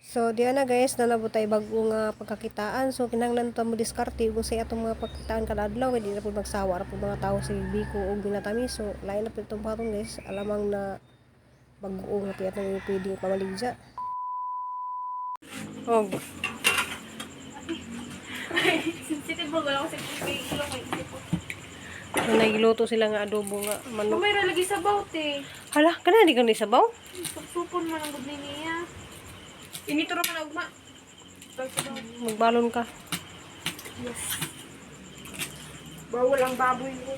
So diya na guys, nanabot tay bag-o nga pagkakitaan. So kinahanglan ta mo diskarte ug unsay atong mga pagkakitaan kada adlaw kay di na pud magsawa ra pud mga tawo sa biko ug ginatamis. So lain na pud itong buhaton, guys, alamang na bag-o nga pud atong pwede pamaligya. Og Sensitive ba ako sa kay ilong kay isip ko. Nagiluto sila nga adobo nga manok. Kamay ra lagi sa bawt eh. Hala, kana di kani sabaw? Supsupon man ang gud ni niya. Inito ra man ugma. Magbalon ka. Yes. Bawal ang baboy ko.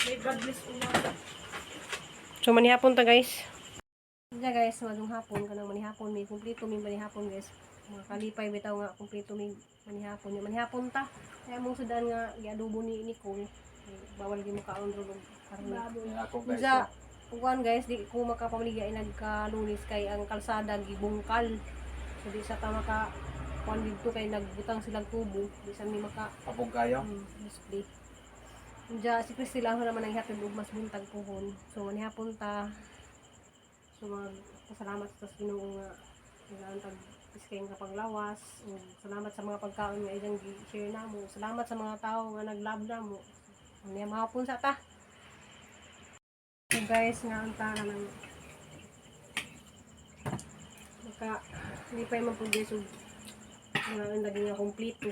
May God bless umaga. So manihapon ta, guys. Yeah guys, magong hapon kanang manihapon may kumpleto may manihapon, guys. Mga kalipay bitaw nga kumpleto may manihapon. Yung manihapon ta. Kaya mong sudan nga giadobo ni Nicole. Eh, bawal gyud mo kaon ro og karne. Baboy. Yan ako, guys. Unsa kuan guys, di ko makapamaligya ay nagkalunis kay ang kalsada gibungkal. So di sa ta maka kuan didto kay nagbutang silang tubo, di sa mi maka Apog kayo. Display. Diya, si Priscilla ang naman ang ihatid og mas buntag puhon. So, manihapon ta. So, magpasalamat sa Ginoo nga nagaan tag iskay nga panglawas. Ug salamat sa mga pagkaon nga ilang gi-share namo. Salamat sa mga tao nga nag-love namo. Unya mahapon sa ta. So guys, nga ang ta na ng maka lipay man pud guys ug nga ang lagi nga kompleto.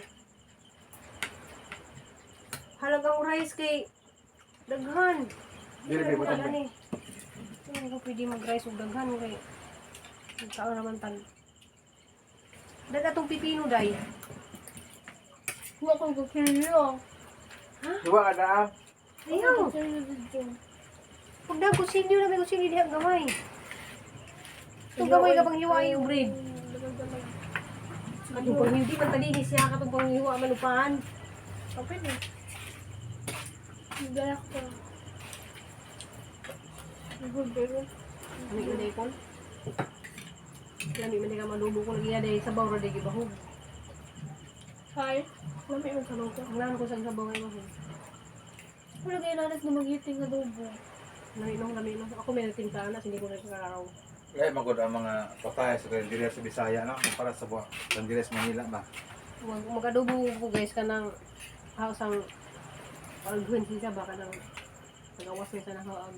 Halagang rice kay daghan. Dili, di, butang. Wala ni. Hindi ko pwede mag-rice og daghan kay nagkaon naman tag. Dad atong pipino day. Wa ko kutsilyo. Duwa ka na. Ayaw. Kutsilyo dito. Pag dag kutsilyo na may kutsilyo diha gamay. Itong gamay ka pang hiwa yung bread. Gamay-gamay. Katong pang hindi man talinis siya katong pang hiwa manupahan. Okay na. Galak ko. Good pero. Ano yun day Paul? Lami man ka malubo ko lagi day sabaw ra day gibahog. Hi. Lami mo sa luto. Ang ko sa sabaw ay mahog. Wala kayo nanas na magiting adobo. Lami nung lami nung ako may timpla na hindi ko nagkakaraw. Kaya magod ang mga patay sa karinderya sa Bisaya, no? Para sa buwa. Karinderya sa Manila ba? Mag magadubo ko guys kanang house ang alguin siya ba kanang nagawas niya sa nakaag.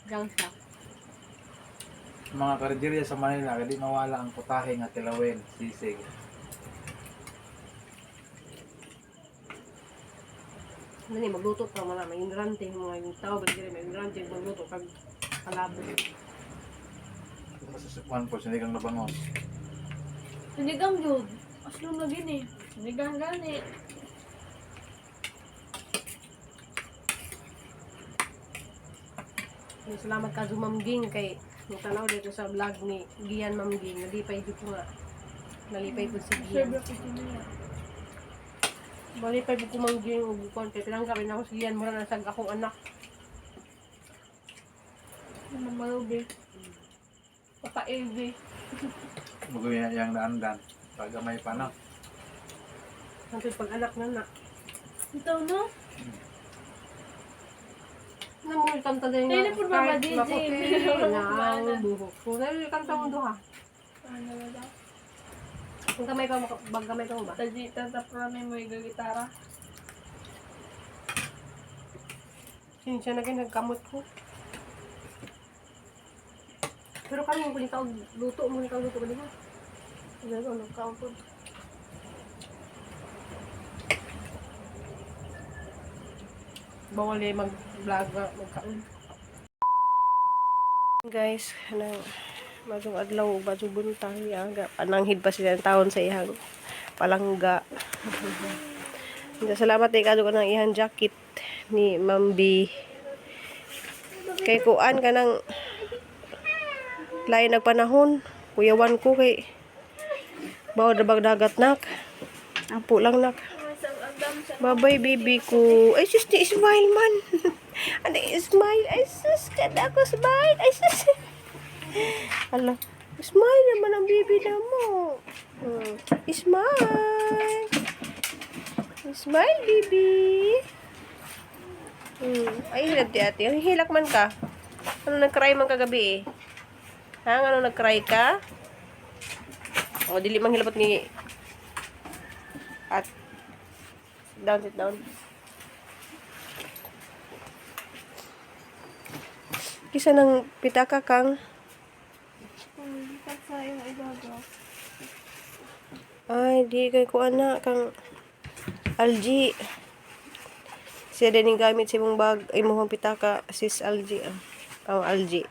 Jang siya. Mga karinderya sa Manila, hindi mawala ang putahe nga kilawin, sisig. Ano ni magluto pa man may ingrante mga yung tao ba diri may ingrante magluto kag kalabo. Sa Sukman po, sinigang na bangos. Sinigang yun. Aslong na gini. Sinigang gani. Salamat ka Ma'am Ging kay nagtanaw dito sa vlog ni Gian Ma'am Ging. Nalipay di ko nga. Nalipay po si Gian. Serve ako niya. Malipay po ko Ma'am Ging ug kuan kay pinangga rin ako si Gian mura na sag akong anak. Mama Ruby. Papa AV. Magawin na iyang daan-daan. Pagamay pa na. Hangtod pag anak na na. Ito no? Ano mo yung kanta din Dili po ba, kahit DJ? maputi na ang buhok ko. Dahil kanta mo duha. Ano ba daw? Kung kamay pa mo, bag gamay pa mo ba? Taji, tataprame mo yung gitara. Sinsya na kayo, nagkamot ko. Pero karon kung ikaw luto mo ikaw luto ba di ba? Ano, nagkaon po. Bawal eh mag-vlog magkaon. Guys, kanang magong adlaw bagong buntag aga pananghid pa sila ang taon sa ihang palangga. Salamat eh kadto kanang ihang jacket ni Ma'am B. Kay kuan kanang lain nagpanahon, kuyawan ko kay bawod na dagat nak. Ampo lang nak. Babay, baby ko. Ay, sus, ni smile man. Ano, smile? Ay, sus, kada ako smile. Ay, sus. Ala, smile naman ang baby na mo. Smile. Smile, baby. Ay, hilak di ate. Ay, hilak man ka. Ano nag-cry man kagabi eh? Ha? Ano nag-cry ka? O, dili man hilabot ni... At... Sit down, sit down. Kisa ng pitaka kang... Lipat sa iyong ibabaw. Ay, di kay kuan na kang algae. Siya din yung gamit sa imong bag, imong pitaka, sis algae. Ah. Oh, algae.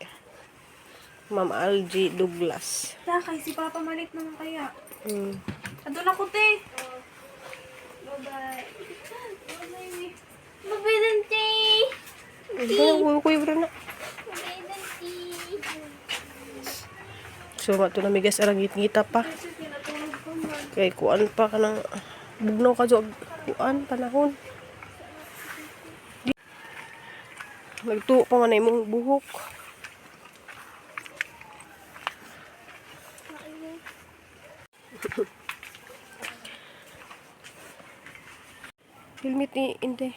Ma'am Algie Douglas. Ta, kay si Papa malit naman kaya. Adto na ko, te. Bye-bye. Bye-bye. Bye-bye, Dante. Kuy, kuy, bro na. Bye-bye, Dante. So, mato na migas arang ngita pa. Kay kuan pa kanang bugnaw ka jog kuan panahon. Nagtuo pa man na imong buhok. Helmet ni Inte.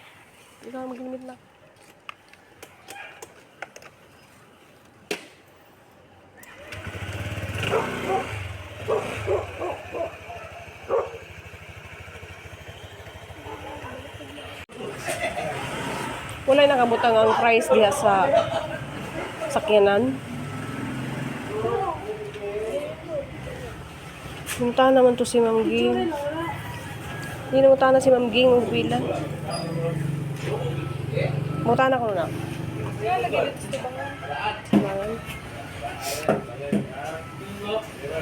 Ikaw mag-helmet na. Wala nakabutang ang price diha sa sakyanan. Punta naman to si Ma'am Ging. Hindi naman na si Ma'am Ging og pila. Muta na ko na. Tibangan.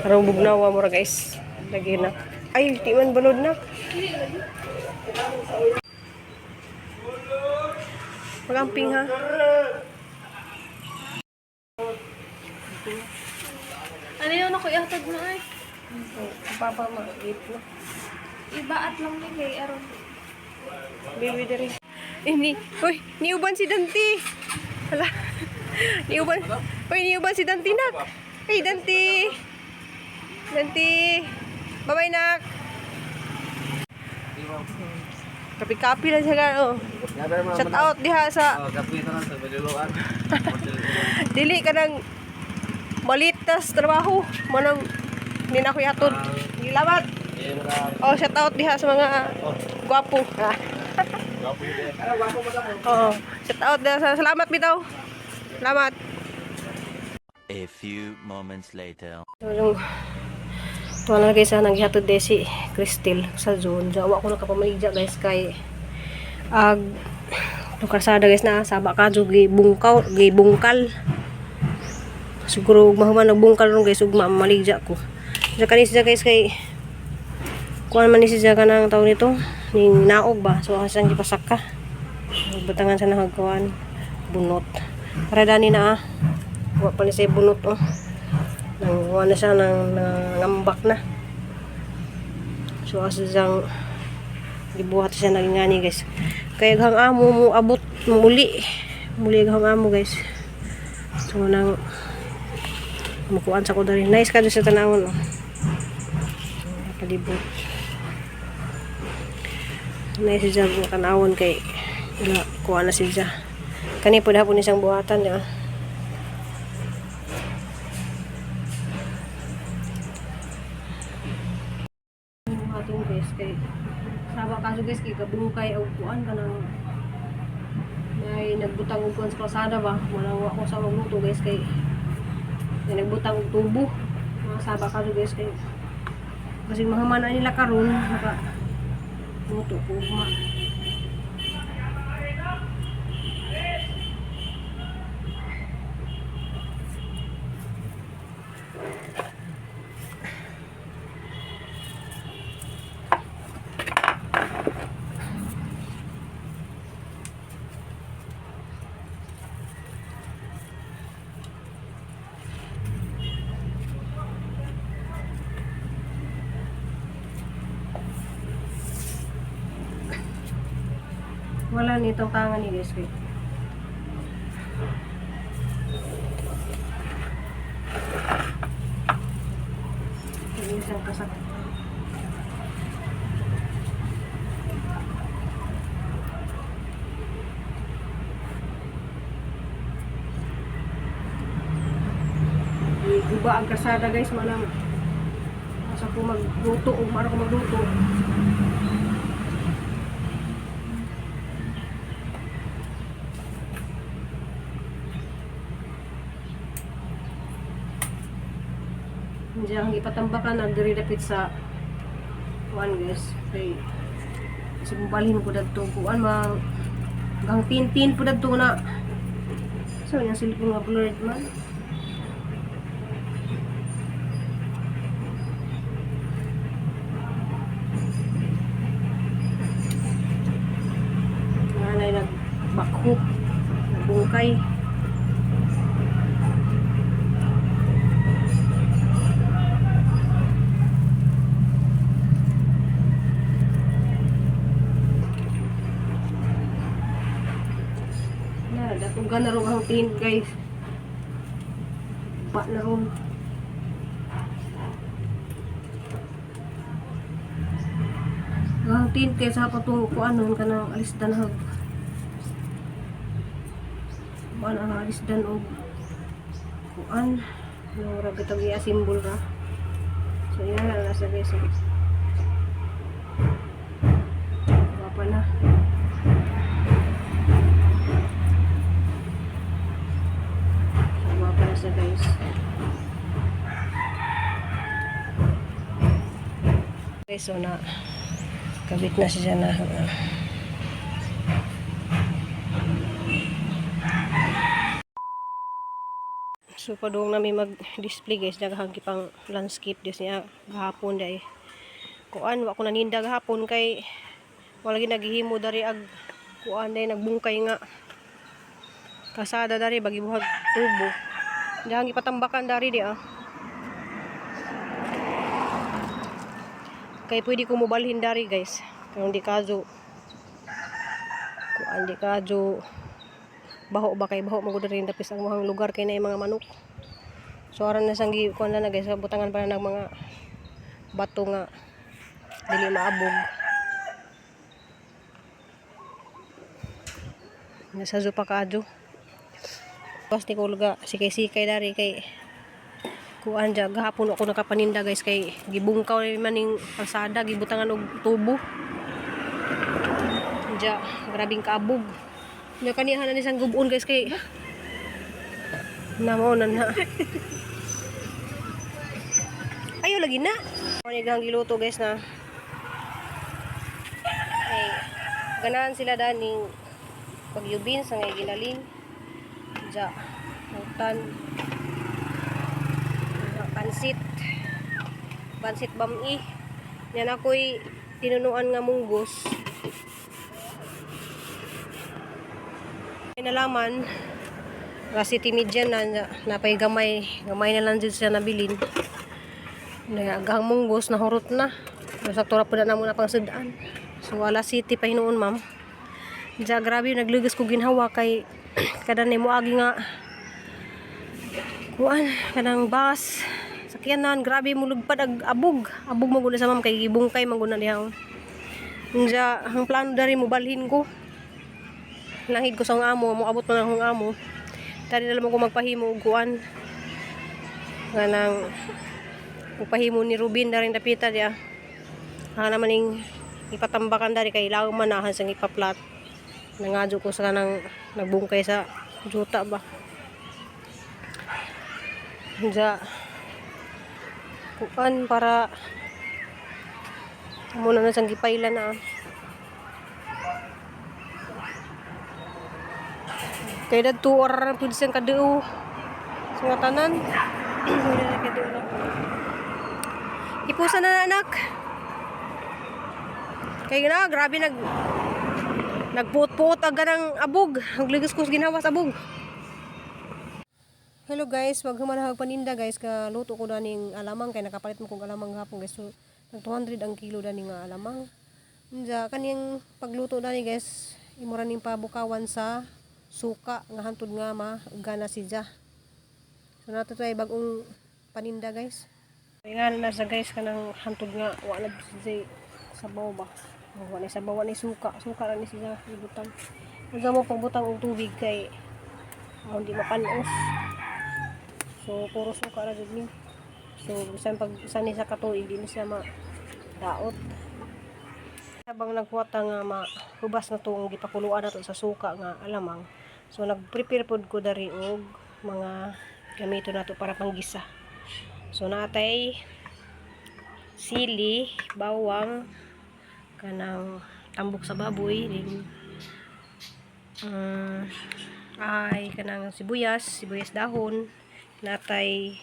Karong bugnawa mo ra guys. Lagi na. Ay, di man balod na. Magamping ha. Ano yun ako ihatag na ay? Papa ma-eat na. Ibaat lang ni kay aron. Baby dere. Eh, ni, uy, niuban si Dante. Hala. Niuban. Uy, niuban si Dante nak. Hey, Dante. Dante. Bye-bye, nak. Kapi-kapi lang siya ka, oh. Shout out diha sa Oh, kape na lang sa Baliloan. dili ka nang malitas trabaho. Manang hindi na ako ihatod. Gilamat. Oh, shout out diha sa mga gwapo. Oo. Shout out diha sa salamat bitaw. Salamat. A few moments later. So, yung tuwa na guys, naghihatod din si Cristel sa zone. Jawa ko nakapamaligya guys kay ag itong kalsada guys na saba ka jud gibungkaw gibungkal. Siguro ug mahuman nagbungkal ron guys ug mamaligya ko. Sa kani siya guys kay kuan man ni siya kanang tawag nito ning naog ba so asang gipasaka. Butangan sa nahagkuan bunot. Para dani na ah. Wa pa ni siya bunot oh. Nang na siya nang nangambak na. So asa siyang gibuhat siya naging ngani guys. Kaya hang amo mo abot muli. Muli hang amo guys. So nang mukuan sa ko diri. Nice ka sa tanawon oh. Palibot. Nice siya ang tanawon kay ila kuan na siya. Kani pud hapon ni siyang buhatan niya. Buhaton guys kay saba kaso guys kay kabungkay og kuan kanang may nagbutang og kuan sa kalsada ba wala wa ko sa magluto guys kay may nagbutang og tubo mga saba kaso guys kay kasi mahuman na nila karon maka luto ko ugma. Wala nitong tangan ni guys kay Hindi isang kasak. Guba ang kasada guys, manang asa ko magluto o maano ko magluto. Hindi ang ipatambakan ang diri dapit sa kuan guys kay simbalhin ko dadto kuan ma gang tintin po dadto na. So yung cellphone nga blurred man. Nanay nagbakhok, nagbungkay. Na, datugan na rin ang tin, guys. Ba na ron. Ang tin kay sa patungo ko anon kanang alisdan hag. Kuan ang alisdan og kuan. No, ra bitog i-assemble ra. So yan na nasa guys. Wapa na. So, wapa na siya guys. Okay, so na kabit na siya na. So padung nami mag-display guys, daghang pang landscape dis niya gahapon dai. Kuan wa ko naninda gahapon kay wala gi naghihimo dari ag kuan dai nagbungkay nga kasada dari bagi buhag tubo. Dahang ipatambakan dari di ah. Kay pwede ko mobalhin dari guys. Kung di kajo kuan di kajo baho ba kay baho magud rin tapis ang mga lugar kay na mga manok. So aron na sang gi kuan na na guys, butangan pa na ng mga bato nga dili maabog. Nasa zoo pa kaadyo. Bas ni Kulga, sikay-sikay dari kay kuan ja gahapon ako nakapaninda guys kay gibungkaw ni maning kalsada gibutangan og tubo. Ja, grabing kaabog. Nya kaniha na ni sang gubon guys kay namo na na. Ayo lagi na. Ano yung giluto guys na. Ay, ganahan sila daning pagyubin sa ngay ginalin. Ja, utan. Ja, pansit. Pansit bami. Yan ako'y tinunuan nga munggos. Ay nalaman, kasi timidyan na, napay gamay, gamay na lang dyan siya nabilin. Nagagahang munggos, nahurot na. Sakto ra po na muna pang sudaan. So, wala city pa hinuon, ma'am. Diya, grabe, naglugas ko ginhawa kay kada ni mo agi nga kuan kanang bus sakyanan grabe mo lugpad ag abog abog mo guna sa ma'am kay gibungkay man guna diha. Diya, ang plano dari mo balhin ko langid ko sa akong amo mo abot man akong amo tari na lang ko magpahimo og kuan kanang magpahimo ni Rubin daring dapita diya. Ha naman ning ipatambakan dari kay laom man nahan sang ipaplat. Nangadyo ko sa kanang nagbungkay sa juta ba. Diya kuan para muna na sang gipailan na. Kay dadto oras pud siyang kadeo. Sa nga tanan. Wala na kadeo na. Ipusan na, anak. Kay na, grabe nagpuot-puot agad ang abog. Ang ligas ko sa ginawas abog. Hello guys, wag humanahag paninda guys ka luto ko daning alamang kay nakapalit mo kong alamang hapon guys. So nag 200 ang kilo dani nga alamang. Unja kaniyang pagluto dani guys, imo ra ning pabukawan sa suka nga hantod nga ma gana siya. So nato tay bagong paninda guys. Ingan na sa guys kanang hantod nga wa na siya sabaw ba. Oh, wa ni sabaw, wa ni suka, suka ra ni siya ibutang. Unsa mo pagbutang og tubig kay hindi mapanos. So puro suka ra jud ni. So bisan pag usa ni sa katuig, di ni siya ma daot. Habang naghuwat nga mahubas na tong gipakuluan nato sa suka nga alamang. So nag-prepare pod ko dari og mga gamito nato para panggisa. So natay sili, bawang, kanang tambok sa baboy, din ay kanang sibuyas, sibuyas dahon, natay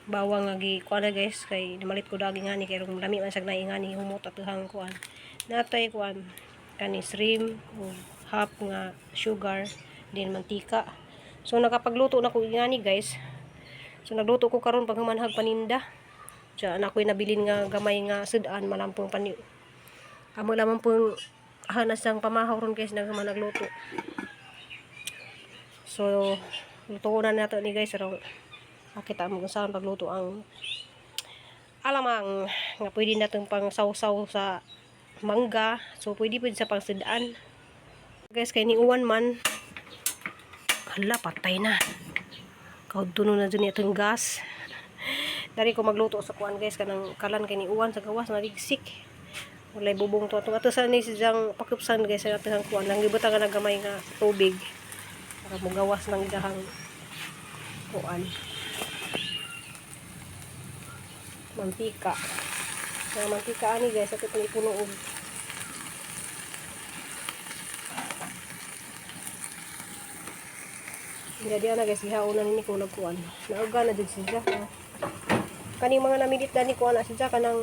bawang nga gi kuan na guys, kay namalit ko dagi ngani kay rong lami man sag naay ngani humot atuhang kuan. Natay kuan kani shrimp ug half nga sugar, din mantika. So nakapagluto na ko ngani guys. So nagluto ko karon pag humanhag paninda. Diyan ako'y nabilin nga gamay nga sudan malampong pani. Amo lamang pong hanas ang pamahaw ron guys naghuman nagluto. So luto na nato ni guys ron. Makita mo kung saan pagluto ang alamang nga pwede natong pang sawsaw sa mangga. So pwede pwede sa pangsudan. Guys, kay ni uwan man. Hala, patay na. Kaudto na dyan itong gas. Dari ko magluto sa kuan guys, kanang kalan kay ni uwan sa gawas naligsik. Walay bubong to atong ato sa ni siyang pakupsan guys sa atong kuan nang gibutang nga gamay nga tubig para mogawas ng dahang kuan. Mantika. Ang mantika ani guys ato itong ipuno og Jadi ana guys, gihaonan ni ko nagkuan. Nauga na jud siya. Kaning mga namilit dani ko ana siya kanang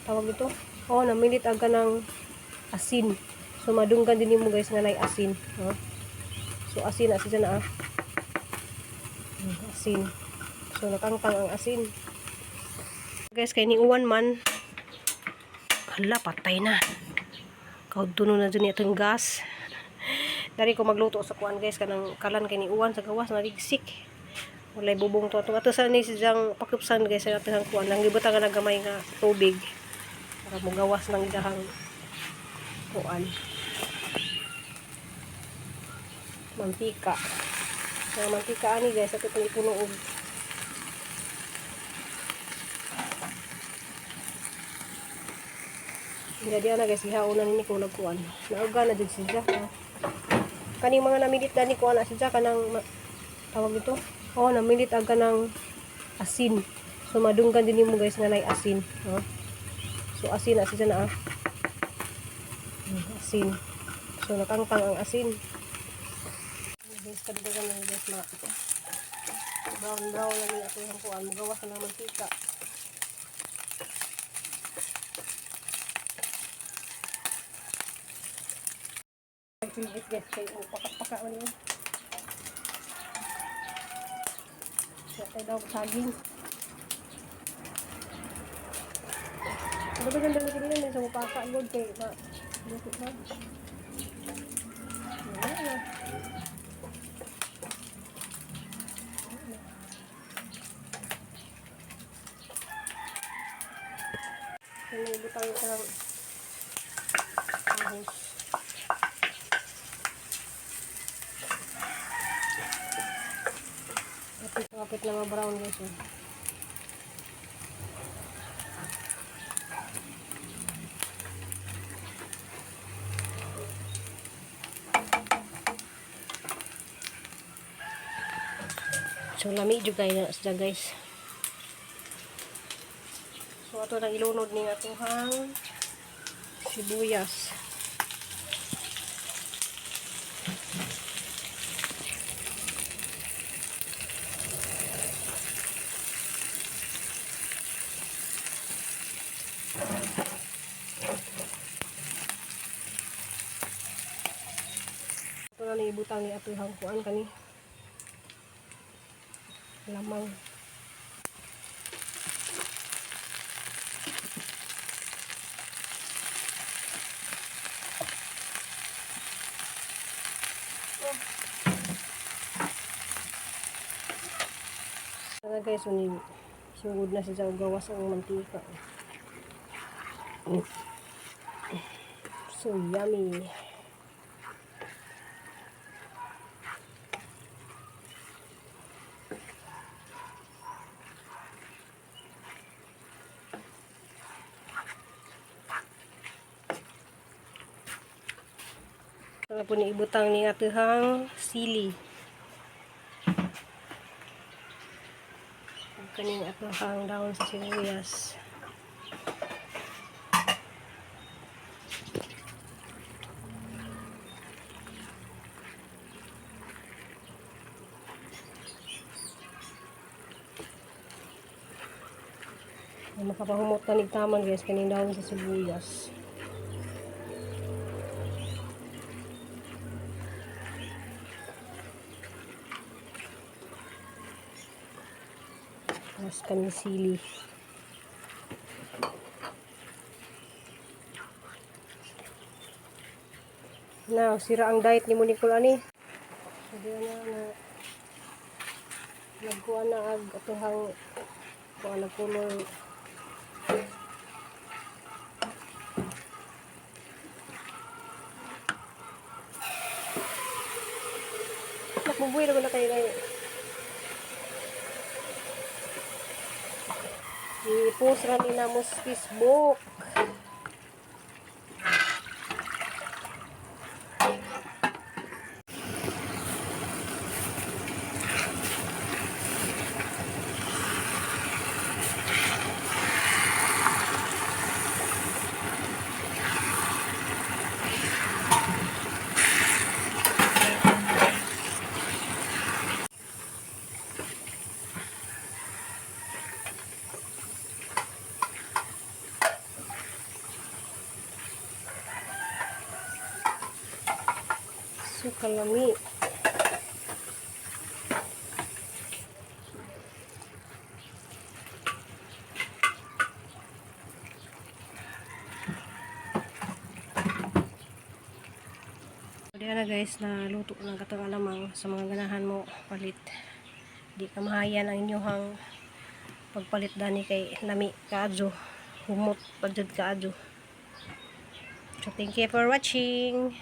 tawag nito. Oh, namilit ang kanang asin. So madunggan din nimo guys nga nay asin, oh. So asin na siya na ah. Asin. So nakangtang ang asin. Guys, kay ni uwan man. Hala, patay na. Kaudto na dyan itong gas. Dari ko magluto sa kuan guys, kanang kalan kay ni uwan sa gawas naligsik. Walay bubong to atong ato sa ni siyang pakupsan guys sa atong kuan nang gibutang nga gamay nga tubig para mogawas ng dahang kuan. Mantika. Ang mantika ani guys ato itong ipuno og Jadi ana guys, gihaonan ni ko nagkuan. Nauga na jud siya. Kaning mga namilit dani ko ana siya kanang tawag nito. Oh, namilit ang kanang asin. So madunggan din nimo guys nga nay asin, oh. So asin na siya na ah. Asin. So nakangtang ang asin. Guys, kadagdagan na guys ma. Brown brown na ni ato ang kuan, mugawas na mantika. Nagpilgit guys kay oh, pakak-paka man yun. Kaya daw saging. Ano ba ganda nito rin sa mapaka good kay ma luto ba? Wala na. Ano ibutang ito ng ahos. Kapit, kapit na mga brown guys. Oh. So lami jud kayo na sila guys. So ato nang ilunod ni atuhang sibuyas. Ito na ibutang ni atuhang kuan kani. Lamang. Sana guys, so, sugod na siya og gawas ang mantika. So yummy. Wala po ni ibutang ni atuhang sili. Ug kaning atuhang dahon sa sibuyas. Ay, makapahumot na nigtaman, guys, kaning dahon sa sibuyas. Tapos kaning sili. Now, sira ang diet ni Monicol ani. So, di na na nagkuha na ag atuhang kuha na kulor. Nakbubuhay naman na kayo ngayon. I-post ra ni namo sa Facebook. So, kalami. So, diyan na, guys, naluto ko ng katong alamang sa mga ganahan mo palit. Di kamahayan ang inyong pagpalit dani kay lami kaadyo. Humot pa jud kaadyo. So, thank you for watching.